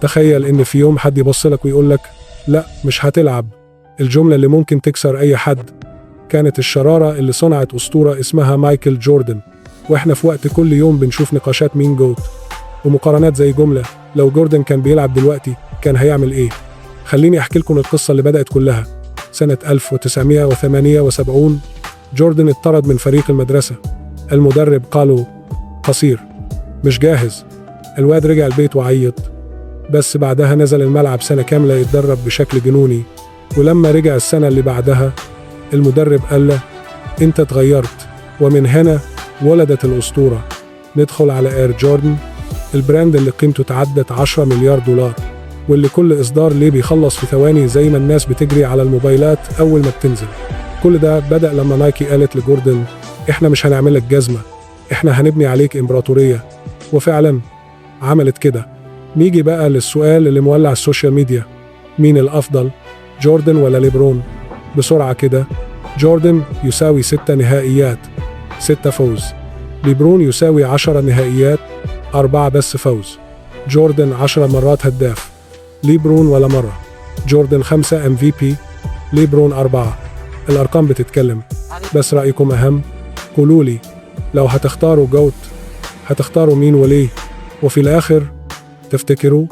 تخيل إن في يوم حد يبص لك ويقول لك لا مش هتلعب. الجملة اللي ممكن تكسر أي حد كانت الشرارة اللي صنعت أسطورة اسمها مايكل جوردن. وإحنا في وقت كل يوم بنشوف نقاشات مين GOAT ومقارنات زي جملة لو جوردن كان بيلعب دلوقتي كان هيعمل إيه. خليني أحكي لكم القصة اللي بدأت كلها. سنة 1978 جوردن اتطرد من فريق المدرسة. المدرب قاله قصير، مش جاهز. الواد رجع البيت وعيط، بس بعدها نزل الملعب سنة كاملة يتدرب بشكل جنوني. ولما رجع السنة اللي بعدها المدرب قال له انت اتغيرت، ومن هنا ولدت الأسطورة. ندخل على Air Jordan، ال brand اللي قيمته تعدت 10 مليار دولار، واللي كل إصدار ليه بيخلص في ثواني زي ما الناس بتجري على الموبايلات أول ما بتنزل. كل ده بدأ لما Nike قالت لجوردن احنا مش هنعمل لك جزمة، احنا هنبني عليك إمبراطورية. وفعلا عملت كده. نيجي بقى للسؤال اللي مولع ال social media، مين الأفضل، جوردن ولا ليبرون؟ بسرعة كده، جوردن يساوي 6 نهائيات 6 فوز، ليبرون يساوي 10 نهائيات 4 بس فوز. جوردن 10 مرات هداف، ليبرون ولا مرة. جوردن 5 MVP، ليبرون 4. الأرقام بتتكلم، بس رأيكم أهم. قولولي لو هتختاروا GOAT هتختاروا مين وليه؟ وفي الآخر تفتكروا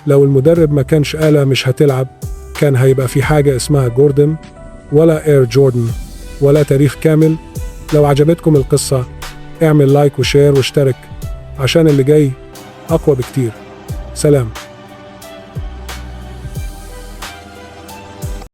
لو المدرب ما كانش قاله مش هتلعب كان هيبقى في حاجة اسمها جوردن ولا Air Jordan ولا تاريخ كامل؟ لو عجبتكم القصة اعمل like و share واشترك عشان اللي جاي أقوى بكتير. سلام.